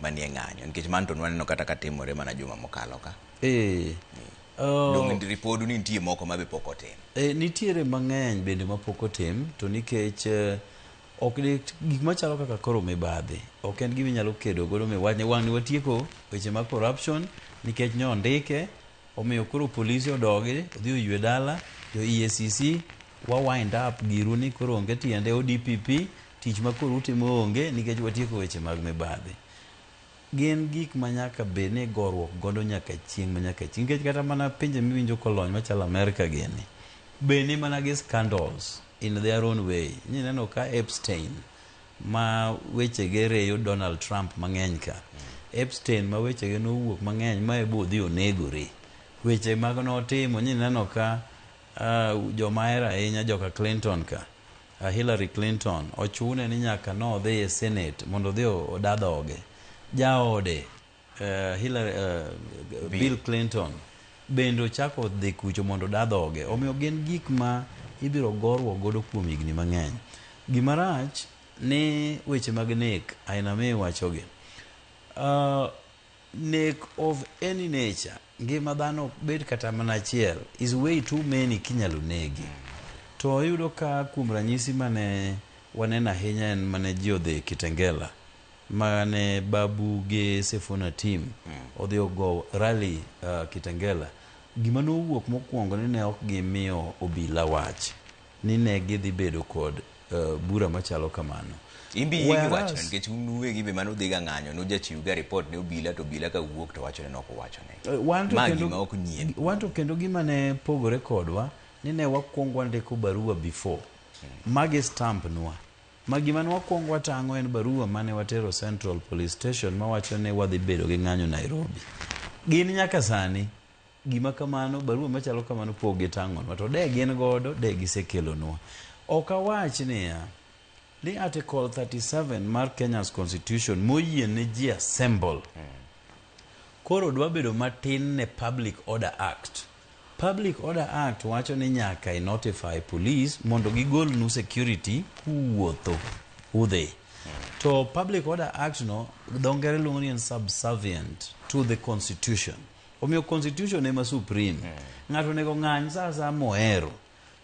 manie ng'anyo nikech mano to nwaneno kata ka timore mana juma mokalo ka. Dong' ripodu ni nitie moko ma be pok otim. Nitiere mang'eny bende mapok otim to nikech ok gik machalo kaka koro mibadhi ok en gima inyalo kedo godo miwach ni wang' ni watieko weche mag corruption nikech ne ondike omiyo koro polise odogi odhi oywe dala jo EACC wa wind up giru ni koro onge tiende ODPP tich ma koro utimo onge nikech watieko weche mag mibadhi. Gin gik ma nyaka bed ni goruok godo nyaka chieng' ma nyaka chieng' nikech kata mana pinje miwinjo kolony machalo Amerika gini be ni mana gi scandals in their own way. Ineno ka Epstein ma wechege reyo Donald Trump mang'eny ka. Epstein ma wechege nowuok mang'eny ma ebo odhi onegore. Weche mag notimo nyineno ka joma ahero ahinya joka Clinton ka Hillary Clinton ochune ni nyaka nodhi e Senate mondo odhi oda dhoge. Jaode Hillary, Bill Clinton bende ochako dhi kucho mondo oda dhoge. Omiyo gin gik ma ibiro goruok godo kuom higni mang'eny. Gima rach ni weche mag nek aina miwachogi. Nek of any nature, ngima dhano bed kata mana achiel is way too many kinyalo negi. To iyudo ka kuom ranyisi mane waneno ahinya en mane ji odhi Kitengela mane Babu gi Sifuna team odhi ogo rally Kitengela. Gima nowuok mokwongo ni ne ok gimiyo obila wach ni ne gidhi bedo kod bura machalo kamano. Imbi yie gi wachno nikech un uwegi be mane udhiga ng'anyo nujachiw ga report ne obila to obila ka wuok to wacho ni nok uwachone. Wan to Ma kendo gima ok nyien. Wan to kendo gima ne pogore kodwa ni ne wakwongo wandiko barua before magi stamp nwa. Ma gima ne wakwongo watang'o en barua mane watero Central Police Station mawacho ni wadhi bedo gi ng'anyo Nairobi. Gin nyaka sani gima kamano barua machalo kamano pok gitang'onwa to de gin godo de gisekelonwa. Ok awach niya ni Article 37 mar Kenya's Constitution moyie ne ji assemble koro dwa bedo matin ne Public Order Act. Public Order Act wacho ni nyaka i notify police mondo gigolnu security kuwuotho udhi. To Public Order Act no dho ngere luongo ni en subservient to the constitution. Omiyo constitution ema supreme. Ng'ato onego ng'any sa asaya mohero.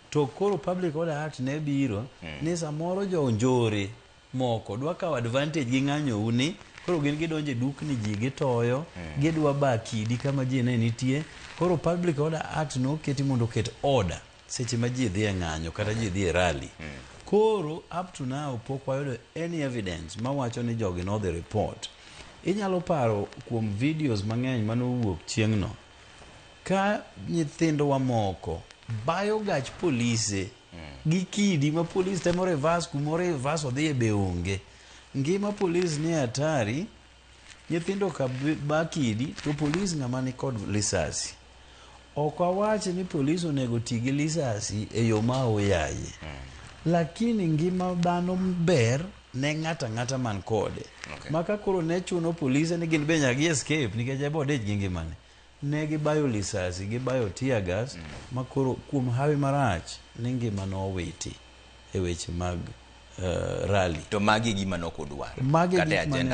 To koro Public Order Act ne biro ni samoro jo njore moko dwa kawo advantage gi ng'anyo ni koro gin gidonjo e dukni ji gitoyo gidwa ba kidi kama ji ne nitie. Koro Public Order Act noketi mondo oket order seche ma ji dhi e ng'anyo kata ji dhi e rally. Koro up to now pok wayudo any evidence mawacho ni jogi nodhi report. Inyalo paro kuom videos mang'eny manowuok chieng'no ka nyithindwa moko bayo gach polise gi kidi ma polis temo reverse kumoro reverse odhiye be onge. Ngima polis ni hatari, nyithindo ka ba kidi to polis ng'ama ni kod lisasi. Ok awach ni polis onego ti gi lisasi e yo ma oyaye. Lakini ngima dhano ber ne ng'ato ang'ata man kode. Ma ka koro ne chuno polise ni gin be nyaka gi escape nikech ebo odich gi ngimane. Ne gibayo lisasi, gibayo tear gas ma koro kuom hawi marach ni ngima nowiti e weche mag rally. To magi e gima nok udwar. Magi e Kata e gik mane agenda.